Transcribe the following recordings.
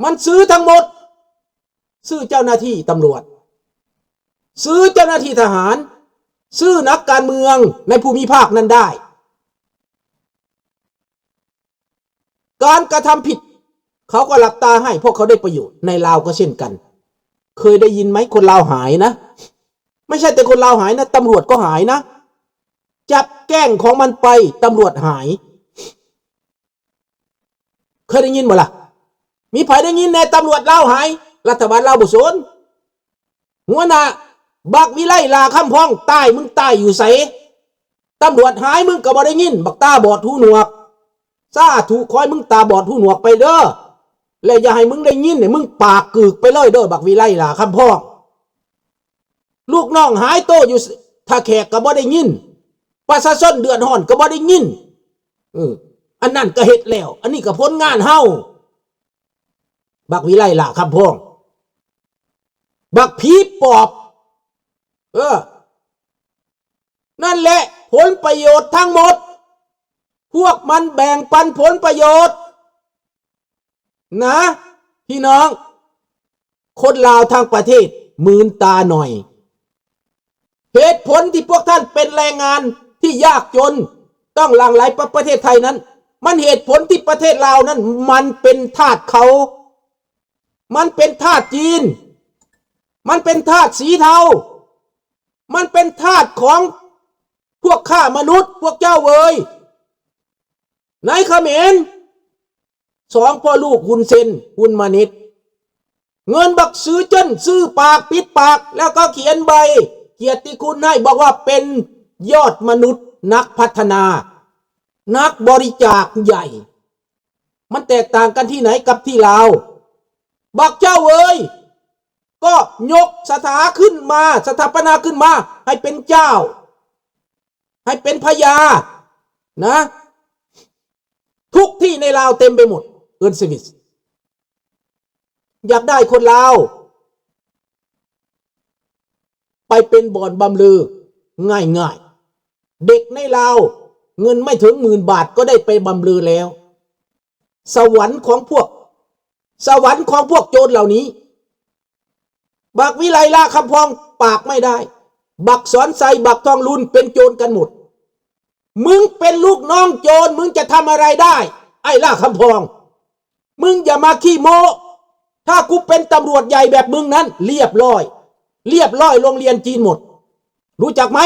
ມັນຊື້ທັງໝົດ, ຊື້ເຈົ້າໜ້າທີ່ຕຳຫຼວດ, ຊື້ເຈົ້າໜ້າທີ່ທະຫານ, ຊື້ນັກການເມືອງໃນພູມິພາກນັ້ນໄດ້. ການກະທຳຜິດ ເຂົາກໍຫຼັບຕາໃຫ້ ເພາະເຂົາໄດ້ປະໂຫຍດ. ໃນລາວກໍເຊັ່ນກັນ. ເຄີຍໄດ້ຍິນໄໝ ຄົນລາວຫາຍນະ? ບໍ່ໃຊ່ແຕ່ຄົນລາວຫາຍນະ, ຕຳຫຼວດກໍຫາຍນະ. ຈັບແກ້ງຂອງມັນໄປ, ຕຳຫຼວດຫາຍ. ເຄີຍໄດ້ຍິນບໍ່ລະ? ມີໃຜໄດ້ຍິນແດ່ ຕຳຫຼວດລາວຫາຍ? ລັດຖະບານລາວບໍ່ສົນ. ຫົວໜ້າ ບັກວິໄລ ຫຼ້າຄຳພອງ ຕາຍ ມຶງຕາຍຢູ່ໃສ? ຕຳຫຼວດຫາຍ ມຶງກໍບໍ່ໄດ້ຍິນ, ບັກຕາບອດຫູໜວກ. ສາທຸ ຂໍໃຫ້ມຶງຕາບອດຫູໜວກໄປເດີ ແລະ ຢ່າໃຫ້ມຶງໄດ້ຍິນ, ໃຫ້ມຶງປາກກືກໄປເລີຍເດີ ບັກວິໄລ ຫຼ້າຄຳພອງ. ລູກນ້ອງຫາຍໂຕຢູ່ທ່າແຂກກໍບໍ່ໄດ້ຍິນ, ປະຊາຊົນເດືອດຮ້ອນກໍບໍ່ໄດ້ຍິນ. ເອີ ອັນນັ້ນກໍເຮັດແລ້ວ, ອັນນີ້ກໍຜົນງານເຮົາ. ບັກວິໄລ ຫຼ້າຄຳພອງ, ບັກຜີປອບ. ເອີ ນັ້ນແຫຼະ ຜົນປະໂຫຍດທັງໝົດ, ພວກມັນແບ່ງປັນຜົນປະໂຫຍດນະ ພີ່ນ້ອງ. ຄົນລາວທັງປະເທດ ໝືນຕາໜ້ອຍ. ເຫດຜົນທີ່ພວກທ່ານເປັນແຮງງານທີ່ຍາກຈົນ ຕ້ອງຫຼັ່ງໄຫຼໄປປະເທດໄທນັ້ນ, ມັນເຫດຜົນທີ່ປະເທດລາວນັ້ນ ມັນເປັນທາດເຂົາ, ມັນເປັນທາດຈີນ, ມັນເປັນທາດສີເທົາ, ມັນເປັນທາດຂອງພວກຄ້າມະນຸດ, ພວກເຈົ້າເອີຍ. ໃນຂະເໝນ ສອງພໍ່ລູກຮຸນເຊັນ ຮຸນມານິດ, ເງິນບັກຊືເຈິນ ຊື້ປາກ ປິດປາກ ແລ້ວກໍຂຽນໃບກຽດຕິຄຸນໃຫ້, ບອກວ່າເປັນຍອດມະນຸດນັກພັດທະນາ, ນັກບໍລິຈາກໃຫຍ່. ມັນແຕກຕ່າງກັນທີ່ໃນກັບທີ່ລາວ? ບັກເຈົ້າເອີຍ ກໍຍົກສະຖາຂຶ້ນມາ, ສະຖາປະນາຂຶ້ນມາໃຫ້ເປັນເຈົ້າ, ໃຫ້ເປັນພະຍານະ. ທຸກທີ່ໃນລາວເຕັມໄປໝົດ ເອີ້ນສະວິດ. ຢາກໄດ້ຄົນລາວໄປເປັນບ່ອນບຳເລີງ່າຍໆ. ເດັກໃນລາວເງິນໄມ່ເຖິງໝື່ນບາດກໍໄດ້ໄປບຳເລີແລ້ວ. ສະຫວັນຂອງພວກ, ສະຫວັນຂອງພວກໂຈນເຫຼົ່ານີ້. ບັກວິໄລ ຫຼ້າຄຳພອງ ປາກໄມ່ໄດ້. ບັກສອນໄຊ, ບັກທອງລຸນ ເປັນໂຈນກັນໝົດ. ມຶງເປັນລູກນ້ອງໂຈນ, ມຶງຈະທຳອະໄລໄດ້ ໄອ້ຫຼ້າຄຳພອງ? ມຶງຢ່າມາຂີ້ໂມ້. ຖ້າກູເປັນຕຳຫຼວດໃຫຍ່ແບບມຶງນັ້ນ ລຽບຮ້ອຍ, ລຽບຮ້ອຍໂລງລຽນຈີນໝົດ. ຮູ້ຈັກໄໝ?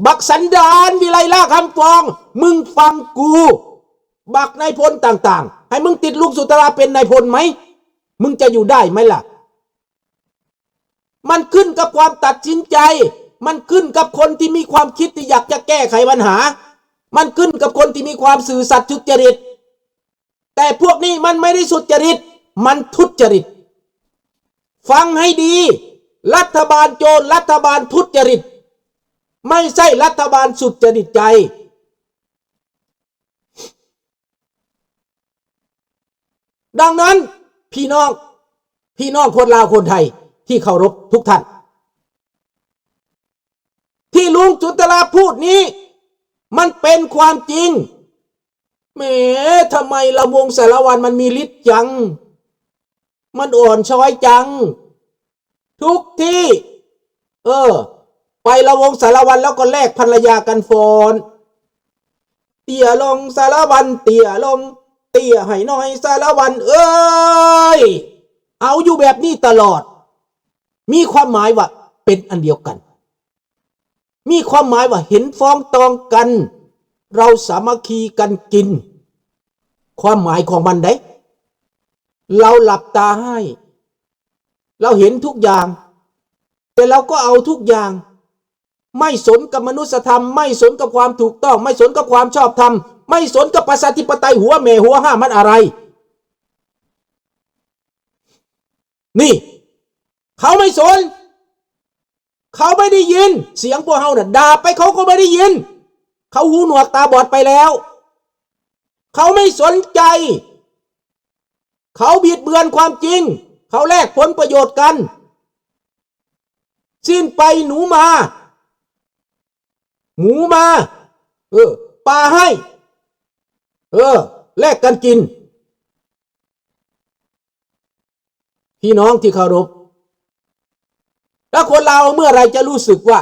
ບັກສັນດານ ວິໄລ ຫຼ້າຄຳຟອງ, ມຶງຟັງກູ. ບັກນາຍພົນຕ່າງໆ, ໃຫ້ມຶງຕິດລຸງສຸດຕະລາເປັນນາຍພົນໄໝ? ມຶງຈະຢູ່ໄດ້ໄໝລະ? ມັນຂຶ້ນກັບຄວາມຕັດສິນໃຈ, ມັນຂຶ້ນກັບຄົນທີ່ມີຄວາມຄິດທີ່ຢາກຈະແກ້ໄຂບັນຫາ, ມັນຂຶ້ນກັບຄົນທີ່ມີຄວາມຊື່ສັດສຸດຈະລິດ. ແຕ່ພວກນີ້ມັນໄມ່ໄດ້ສຸດຈະລິດ, ມັນທຸດຈະລິດ. ຟັງໃຫ້ດີ, ລັດຖະບານໂຈນ, ລັດຖະບານທຸດຈະລິດ, ໄມ່ໃຊ່ລັດຖະບານສຸດຈະລິດໃຈ. ດັ່ງນັ້ນ ພີ່ນ້ອງ, ພີ່ນ້ອງຄົນລາວຄົນໄທທີ່ເຄົາລົບທຸກທ່ານ, ທີ່ລຸງສຸນຕະລາພູດນີ້ ມັນເປັນຄວາມຈິງ. ແໝ ທຳໄມລຳວົງສາລະວັນມັນມີລິດຈັງ, ມັນອ່ອນຊ້ອຍຈັງ ທຸກທີ່. ເອີ ໄປລຳວົງສາລະວັນແລ້ວກໍແລກພັນລະຍາກັນຟ້ອນ. ເຕ້ຍລົງສາລະວັນ ເຕ້ຍລົງ, ເຕ້ຍໃຫ້ໜ້ອຍສາລະວັນເອີຍ. ເອົາຢູ່ແບບນີ້ຕະຫຼອດ. ມີຄວາມໝາຍວ່າເປັນອັນດຽວກັນ, ມີຄວາມໝາຍວ່າເຫັນພ້ອງຕ້ອງກັນ, ເຮົາສາມັກຄີກັນກິນ. ຄວາມໝາຍຂອງມັນໃດ໋, ເຮົາຫຼັບຕາໃຫ້, ເຮົາເຫັນທຸກຢ່າງ, ແຕ່ເຮົາກໍເອົາທຸກຢ່າງ, ໄມ່ສົນກັບມະນຸດສະທຳ, ໄມ່ສົນກັບຄວາມຖືກຕ້ອງ, ໄມ່ສົນກັບຄວາມຊອບທຳ, ໄມ່ສົນກັບປະຊາທິປະໄຕຫົວແມ່ຫົວຫ້າມັນອະໄລ. ນີ້ ເຂົາໄມ່ສົນ, ເຂົາໄມ່ໄດ້ຍິນ, ສຽງພວກເຮົານະ ດ່າໄປເຂົາກໍບໍ່ໄດ້ຍິນ, ເຂົາຫູໜວກຕາບອດໄປແລ້ວ, ເຂົາໄມ່ສົນໃຈ, ເຂົາບິດເບືອນຄວາມຈິງ, ເຂົາແລກຜົນປະໂຫຍດກັນ. ຊີ້ນໄປໜູມາ, ໝູມາ, ເອີ, ປາໃຫ້, ເອີ, ແລກກັນກິນ. พี่น้องที่เคารพ แล้วคนลาวเมื่อไหร่จะรู้สึกว่า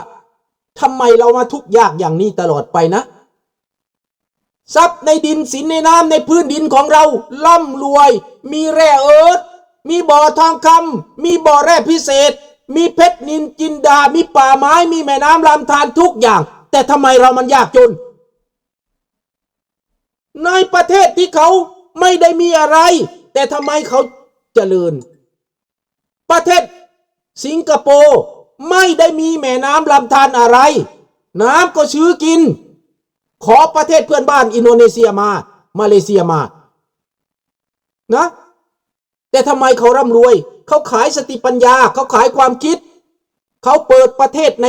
ทำไมเรามาทุกข์ยากอย่างนี้ตลอดไปนะ ทรัพย์ในดินสินในน้ำในพื้นดินของเราร่ำรวย มีแร่เอิร์ธ มีบ่อทองคำ มีบ่อแร่พิเศษ มีเพชรนิลจินดา มีป่าไม้ มีแม่น้ำลำธารทุกอย่าง แต่ทำไมเรามันยากจน ในประเทศที่เขาไม่ได้มีอะไร แต่ทำไมเขาเจริญ ประเทศสิงคโปร์ไม่ได้มีแม่น้ำลำธารอะไร น้ำก็ซื้อกิน ขอประเทศเพื่อนบ้านอินโดนีเซียมา มาเลเซียมา นะ แต่ทำไมเขาร่ำรวย เขาขายสติปัญญา เขาขายความคิด เขาเปิดประเทศใน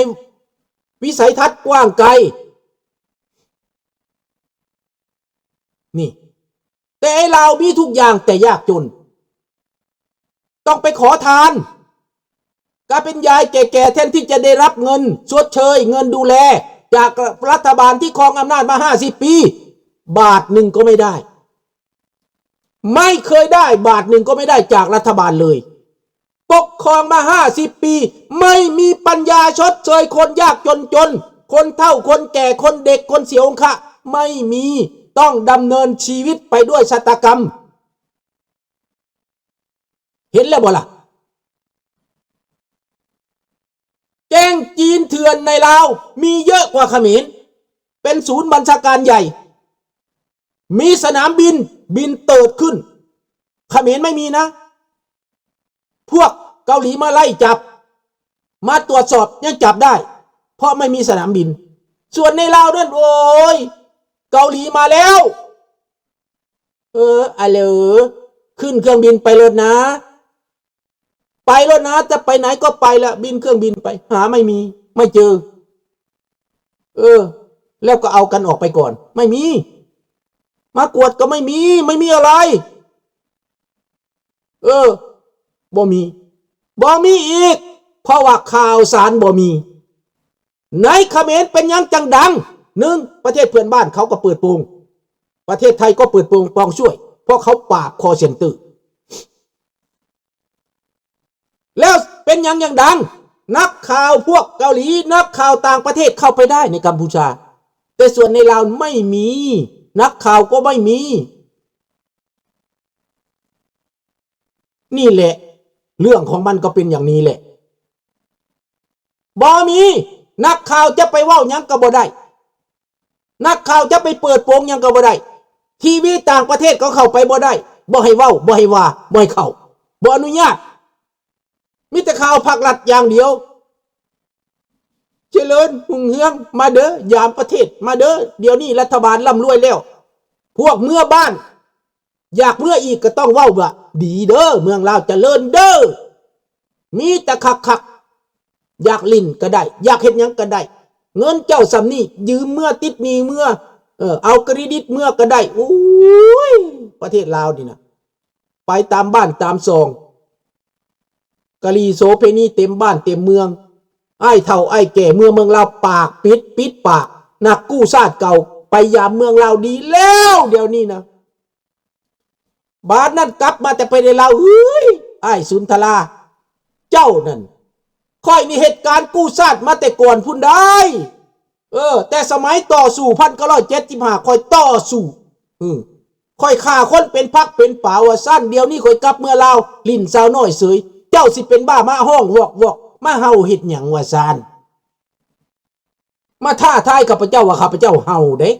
วิสัยทัศน์กว้างไกล นี่ แต่ไอ้ลาวมีทุกอย่างแต่ยากจน ต้องไปขอทาน กลายเป็นยายแก่ๆ แทนที่จะได้รับเงินชดเชย เงินดูแล จากรัฐบาลที่ครองอำนาจมาห้าสิบปี บาทหนึ่งก็ไม่ได้ ไม่เคยได้ บาทหนึ่งก็ไม่ได้จากรัฐบาลเลย ปกครองมาห้าสิบปี ไม่มีปัญญาชดเชยคนยากจนจน คนเฒ่า คนแก่ คนเด็ก คนเสียองคะ ไม่มี ต้องดำเนินชีวิตไปด้วยชะตากรรม เห็นแล้วบ่ล่ะ แก๊งจีนเถื่อนในลาวมีเยอะกว่าเขมร เป็นศูนย์บัญชาการใหญ่ มีสนามบิน บินเติดขึ้น เขมรไม่มีนะ พวกเกาหลีมาไล่จับ มาตรวจสอบยังจับได้ เพราะไม่มีสนามบิน ส่วนในลาวนั่น โอ้ย เกาหลีมาแล้ว เออ อะเหลอ ขึ้นเครื่องบินไปโลดนะ ไปโลดนะ จะไปไหนก็ไปละ บินเครื่องบินไป หาไม่มี ไม่เจอ เออ แล้วก็เอากันออกไปก่อน ไม่มี มากวดก็ไม่มี ไม่มีอะไร เออ บ่มี บ่มีอีก เพราะว่าข่าวสารบ่มี ในเขมรเป็นหยังจั่งดัง หนึ่ง ประเทศเพื่อนบ้านเขาก็เปิดโปง ประเทศไทยก็เปิดโปงปองช่วย เพราะเขาปราบคอลเซ็นเตอร์ แล้วเป็นหยังจั่งดัง นักข่าวพวกเกาหลี นักข่าวต่างประเทศเข้าไปได้ในกัมพูชา แต่ส่วนในลาวไม่มี นักข่าวก็ไม่มี นี่แหละ เรื่องของมันก็เป็นอย่างนี้แหละ บ่มี นักข่าวจะไปเว้าหยังก็บ่ได้ นักข่าวจะไปเปิดโปงหยังก็บ่ได้ ทีวีต่างประเทศก็เข้าไปบ่ได้ บ่ให้เว้า บ่ให้ว่า บ่ให้เข้า บ่อนุญาต มีแต่ข่าวพรรครัฐอย่างเดียว เจริญรุ่งเรือง มาเด้อ ยามประเทศ มาเด้อ เดี๋ยวนี้รัฐบาลร่ำรวยแล้ว พวกเมือบ้าน อยากเมืออีกก็ต้องเว้าว่า ดีเด้อ เมืองลาวเจริญเด้อ มีแต่คักๆ อยากหลิ้นก็ได้ อยากเฮ็ดหยังก็ได้ เงินเจ้าส่ำนี้ ยืมเมือ ติดหนี้เมือ เออ เอาเครดิตเมือก็ได้ โอ้ย ประเทศลาวนี่นะ ไปตามบ้านตามซอง กะหลีโสเภณีเต็มบ้านเต็มเมือง อ้ายเฒ่าอ้ายแก่เมือเมืองลาวปากปิด ปิดปาก นักกู้ชาติเก่า ไปยามเมืองลาวดีแล้ว เดี๋ยวนี้นะ บาดนั้นกลับมาแต่ไปในลาว เฮ้ย อ้ายสุนทรา เจ้านั่น ข้อยนี่เหตุการณ์กู้ชาติมาแต่ก่อนพุ้นได้ เออ แต่สมัยต่อสู้ พันเก้าร้อยเจ็ดสิบห้า ข้อยต่อสู้ อืม ข้อยฆ่าคนเป็นผักเป็นปลาว่าซั่น เดี๋ยวนี้ข้อยกลับเมือลาว หลิ้นสาวน้อยเสย เจ้าสิเป็นบ้ามาฮ้องวอกๆ มาเห่าเฮ็ดหยังว่าซั่น มาท้าทายข้าพเจ้าว่าข้าพเจ้าเห่าเด้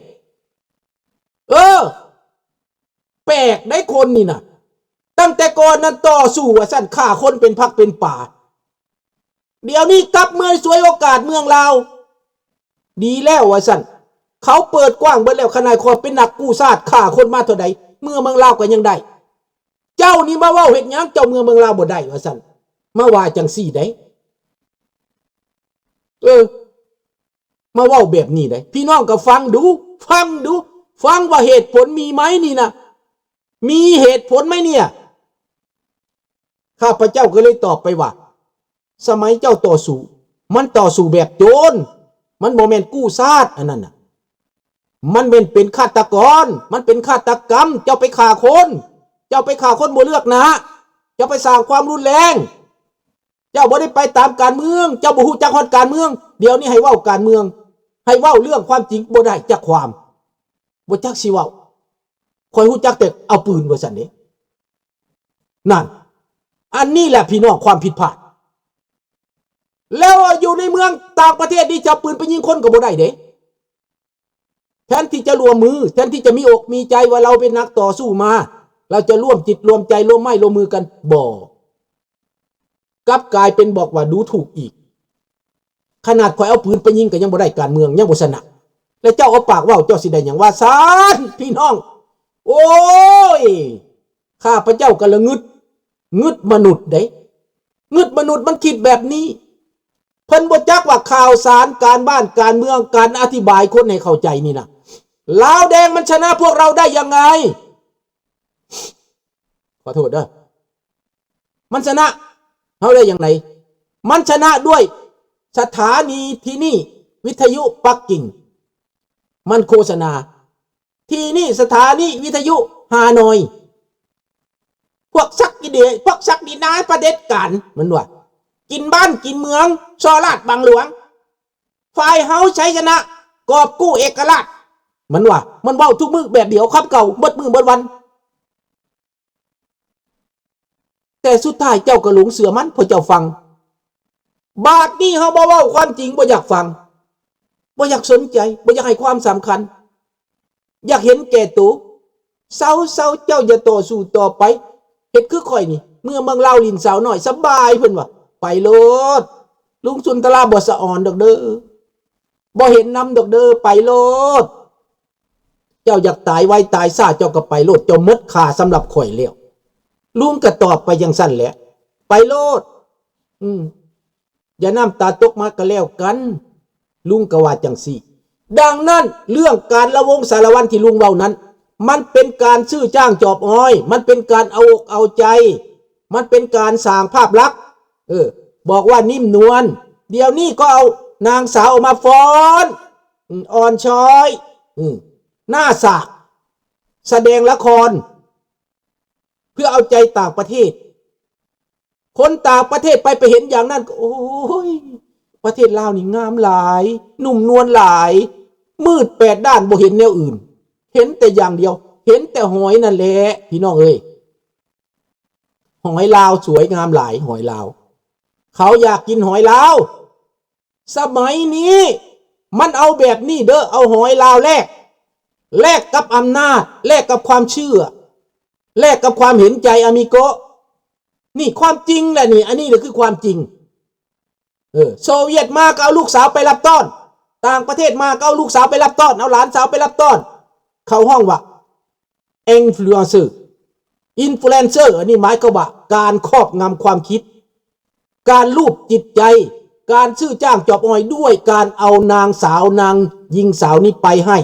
เออ แปลกได้คนนี่นะ ตั้งแต่ก่อนนั้นต่อสู้ว่าซั่น ฆ่าคนเป็นผักเป็นปลา เดี๋ยวนี้กลับเมือสวยโอกาสเมืองลาว ดีแล้วว่าซั่น เขาเปิดกว้างเบิดแล้ว ขนาดข้อยเป็นนักกู้ชาติ ฆ่าคนมาเท่าใด เมือเมืองลาวก็ยังได้ เจ้านี่มาเว้าเฮ็ดหยัง เจ้าเมือเมืองลาวบ่ได้ว่าซั่น มาว่าจั่งซี้ได๋ เออ มาเว้าแบบนี้ได๋ พี่น้องก็ฟังดู ฟังดู ฟังว่าเหตุผลมีไหมนี่นะ มีเหตุผลไหมเนี่ย ข้าพเจ้าก็เลยตอบไปว่า สมัยเจ้าต่อสู้ มันต่อสู้แบบโจร มันบ่แม่นกู้ชาติอันนั้นน่ะ มันแม่นเป็นฆาตกร มันเป็นฆาตกรรม เจ้าไปฆ่าคน เจ้าไปฆ่าคนบ่เลือกหน้า ຈະໄປສ້າງຄວາມຮຸນແຮງ. ເຈົ້າບໍ່ໄດ້ໄປຕາມການເມືອງ, ເຈົ້າບໍ່ຮູ້ຈັກຮອດການເມືອງ. ດຽວນີ້ໃຫ້ເວົ້າການເມືອງ, ໃຫ້ເວົ້າເລື່ອງຄວາມຈິງບໍ່ໄດ້ຈັກຄວາມ, ບໍ່ຈັກຊິເວົ້າ. ຂ້ອຍຮູ້ຈັກແຕ່ເອົາປືນ ວ່າຊັ້ນເດ້. ນັ້ນ, ອັນນີ້ແຫຼະພີ່ນ້ອງຄວາມຜິດພາດ. ແລ້ວຢູ່ໃນເມືອງຕ່າງປະເທດນີ້ ຈະເອົາປືນໄປຍິງຄົນກໍບໍ່ໄດ້ເດ້. ແທນທີ່ຈະຮ່ວມມື, ແທນທີ່ຈະມີອົກມີໃຈວ່າເຮົາເປັນນັກຕໍ່ສູ້ມາ, ເຮົາຈະລວມຈິດລວມໃຈ, ລວມໄມ້ລວມມືກັນ, ບໍ່. ກັບກາຍເປັນບອກວ່າດູຖູກອີກ. ຂະໜາດຂ້ອຍເອົາປືນໄປຍິງກໍຍັງບໍ່ໄດ້ການເມືອງ, ຍັງບໍ່ຊະນະ. ແລ້ວເຈົ້າເອົາປາກເວົ້າ, ເຈົ້າຊິໄດ້ຫຍັງ? ວ່າຊັ້ນ ພີ່ນ້ອງ. ໂອ້ຍ ຂ້າພະເຈົ້າກໍລະງຶດ, ງຶດມະນຸດເດ້. ງຶດມະນຸດມັນຄິດແບບນີ້. ເພິ່ນບໍ່ຈັກວ່າຂ່າວສານການບ້ານການເມືອງ, ການອະທິບາຍຄົນໃຫ້ເຂົ້າໃຈນີ້ນະ, ລາວແດງມັນຊະນະພວກເຮົາໄດ້ຍັງໄງ? ຂໍໂທດເດີ. ມັນຊະນະເຮົາໄດ້ຢ່າງໃດ? ມັນຊະນະດ້ວຍສະຖານີທີ່ນີ້, ວິທະຍຸປັກກິ່ງ ມັນໂຄສະນາ, ທີ່ນີ້ສະຖານີວິທະຍຸຮ່ານອຍ. ພວກສັກກິເດ, ພວກສັກດິນາຍປະເດັດການ, ມັນວ່າ ກິນບ້ານກິນເມືອງ, ສໍ້ລາດບັງຫຼວງ, ຝ່າຍເຮົາໄຊຊະນະ, ກອບກູ້ເອກະລາດ, ມັນວ່າ. ມັນເວົ້າທຸກມື້ແບບດຽວ, ຄຳເກົ່າ, ເບິດມື້ເບິດວັນ. ແຕ່ສຸດທ້າຍເຈົ້າກໍຫຼົງເຊື່ອມັນ ເພາະເຈົ້າຟັງ. ບາດນີ້ເຮົາບໍ່ເວົ້າຄວາມຈິງ, ບໍ່ຢາກຟັງ, ບໍ່ຢາກສົນໃຈ, ບໍ່ຢາກໃຫ້ຄວາມສຳຄັນ, ຢາກເຫັນແກ່ໂຕ. ເຊົາໆ ເຈົ້າຢ່າຕໍ່ສູ້ຕໍ່ໄປ, ເຮັດຄືຂ້ອຍນີ້, ເມືອເມືອງລາວຫຼິ້ນສາວນ້ອຍສະບາຍ, ເພິ່ນວ່າ. ໄປໂລດ, ລຸງສຸນທະລາບໍ່ສະອອນດອກເດີ, ບໍ່ເຫັນນຳດອກເດີ, ໄປໂລດ. ເຈົ້າຢາກຕາຍໄວຕາຍຊ້າ ເຈົ້າກໍໄປໂລດ, ເຈົ້າໝົດຄ່າສຳລັບຂ້ອຍແລ້ວ. ລຸງກໍຕອບໄປຈັ່ງຊັ້ນແຫຼະ, ໄປໂລດ. ອືມ, ຢ່ານ້ຳຕາຕົກມາກໍແລ້ວກັນ, ລຸງກໍວ່າຈັ່ງຊີ້. ດັ່ງນັ້ນ ເລື່ອງການລະວົງສາລະວັນທີ່ລຸງເວົ້ານັ້ນ, ມັນເປັນການຊື້ຈ້າງຈອບອອຍ, ມັນເປັນການເອົາອົກເອົາໃຈ, ມັນເປັນການສ້າງພາບລັກ. ເອີ, ບອກວ່ານິ້ມນວນ, ດຽວນີ້ກໍເອົານາງສາວອອກມາຟ້ອນ, ອືມ, ອ່ອນຊ້ອຍ, ອືມ, ໜ້າສາກ, ສະແດງລະຄອນ ເພື່ອເອົາໃຈຕ່າງປະເທດ. ຄົນຕ່າງປະເທດໄປ, ໄປເຫັນຢ່າງນັ້ນກໍ, ໂອ້ຍ, ປະເທດລາວນີ້ງາມຫຼາຍ, ນຸ້ມນວນຫຼາຍ, ມືດແປດດ້ານ, ບໍ່ເຫັນແນວອື່ນ, ເຫັນແຕ່ຢ່າງດຽວ, ເຫັນແຕ່ຫອຍນັ້ນແຫຼະ ພີ່ນ້ອງເອີຍ. ຫອຍລາວສວຍງາມຫຼາຍ, ຫອຍລາວ. ເຂົາຢາກກິນຫອຍລາວ. ສະໄໝນີ້ມັນເອົາແບບນີ້ເດີ, ເອົາຫອຍລາວແລກ, ແລກກັບອຳນາດ, ແລກກັບຄວາມເຊື່ອ, ແລກກັບຄວາມເຫັນໃຈ ອາມິໂກ. ນີ້ຄວາມຈິງແຫຼະນີ້, ອັນນີ້ແຫຼະຄືຄວາມຈິງ. ເອີ, ໂຊວຽດມາກໍເອົາລູກສາວໄປຮັບຕ້ອນ, ຕ່າງປະເທດມາກໍເອົາລູກສາວໄປຮັບຕ້ອນ, ເອົາຫຼານສາວໄປຮັບຕ້ອນ, ເຂົາຮ້ອງວ່າ influencer, influencer, ອັນນີ້ໝາຍຄວາມວ່າການຄອບງຳຄວາມຄິດ, ການລູບຈິດໃຈ, ການຊື້ຈ້າງຈອບອອຍດ້ວຍການເອົານາງສາວ, ນາງຍິງສາວນີ້ໄປໃຫ້,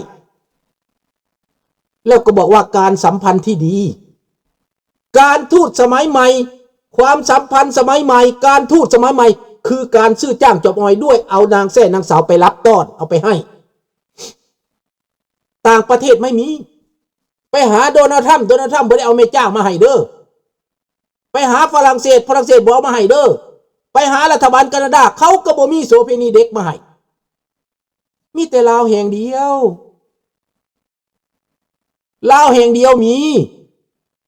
ແລ້ວກໍບອກວ່າການສຳພັນທີ່ດີ. ການທູດສະໄໝໃໝ່, ຄວາມສຳພັນສະໄໝໃໝ່, ການທູດສະໄໝໃໝ່ ຄືການຊື້ຈ້າງຈອບອອຍດ້ວຍເອົານາງແຊ້ນາງສາວໄປຮັບຕ້ອນ, ເອົາໄປໃຫ້. ຕ່າງປະເທດໄມ່ມີ. ໄປຫາໂດນັລທຳ, ໂດນັລທຳບໍ່ໄດ້ເອົາແມ່ຈ້າງມາໃຫ້ເດີ. ໄປຫາຝຣັ່ງເສດ, ຝຣັ່ງເສດບໍ່ເອົາມາໃຫ້ເດີ. ໄປຫາລັດຖະບານການາດາ, ເຂົາກໍບໍ່ມີໂສເພນີເດັກມາໃຫ້. ມີແຕ່ລາວແຫ່ງດຽວ. ລາວແຫ່ງດຽວມີ.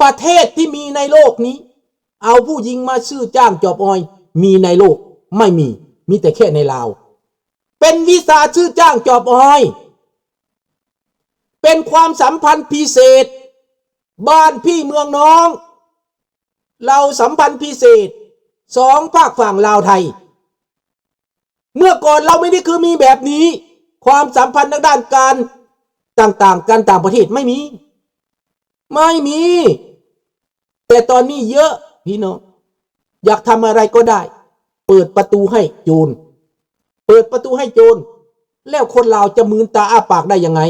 ປະເທດທີ່ມີໃນໂລກນີ້ ເອົາຜູ້ຍິງມາຊື້ຈ້າງຈອບອອຍ ມີໃນໂລກ? ໄມ່ມີ. ມີແຕ່ແຄ່ໃນລາວ. ເປັນວິຊາຊື້ຈ້າງຈອບອອຍ, ເປັນຄວາມສຳພັນພິເສດ ບ້ານພີ່ເມືອງນ້ອງ, ເຫຼົ່າສຳພັນພິເສດ ສອງພາກຝັ່ງລາວໄທ. ເມື່ອກ່ອນລາວໄມ່ໄດ້ຄືມີແບບນີ້, ຄວາມສຳພັນທາງດ້ານການຕ່າງໆ ການຕ່າງປະເທດໄມ່ມີ, ໄມ່ມີ. ແຕ່ຕອນນີ້ເຍອະ ພີ່ນ້ອງ, ຢາກທຳອະໄລກໍໄດ້, ເປີດປະຕູໃຫ້ໂຈນ, ເປີດປະຕູໃຫ້ໂຈນ, ແລ້ວຄົນລາວຈະມືນຕາອ້າປາກໄດ້ຍັງໄງ?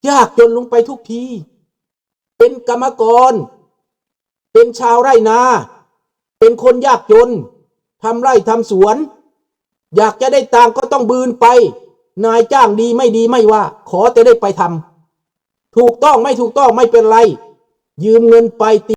ຍາກຈົນລົງໄປທຸກທີ. ເປັນກຳມະກອນ, ເປັນຊາວໄຮ່ນາ, ເປັນຄົນຍາກຈົນ, ທຳໄຮ່ທຳສວນ, ຢາກຈະໄດ້ຕາງກໍຕ້ອງບືນໄປ, ນາຍຈ້າງດີໄມ່ດີໄມ່ວ່າ, ຂໍແຕ່ໄດ້ໄປທຳ. ຖືກຕ້ອງໄມ່ຖືກຕ້ອງໄມ່ເປັນໄລ, ຢືມເງິນໄປ, ຕິ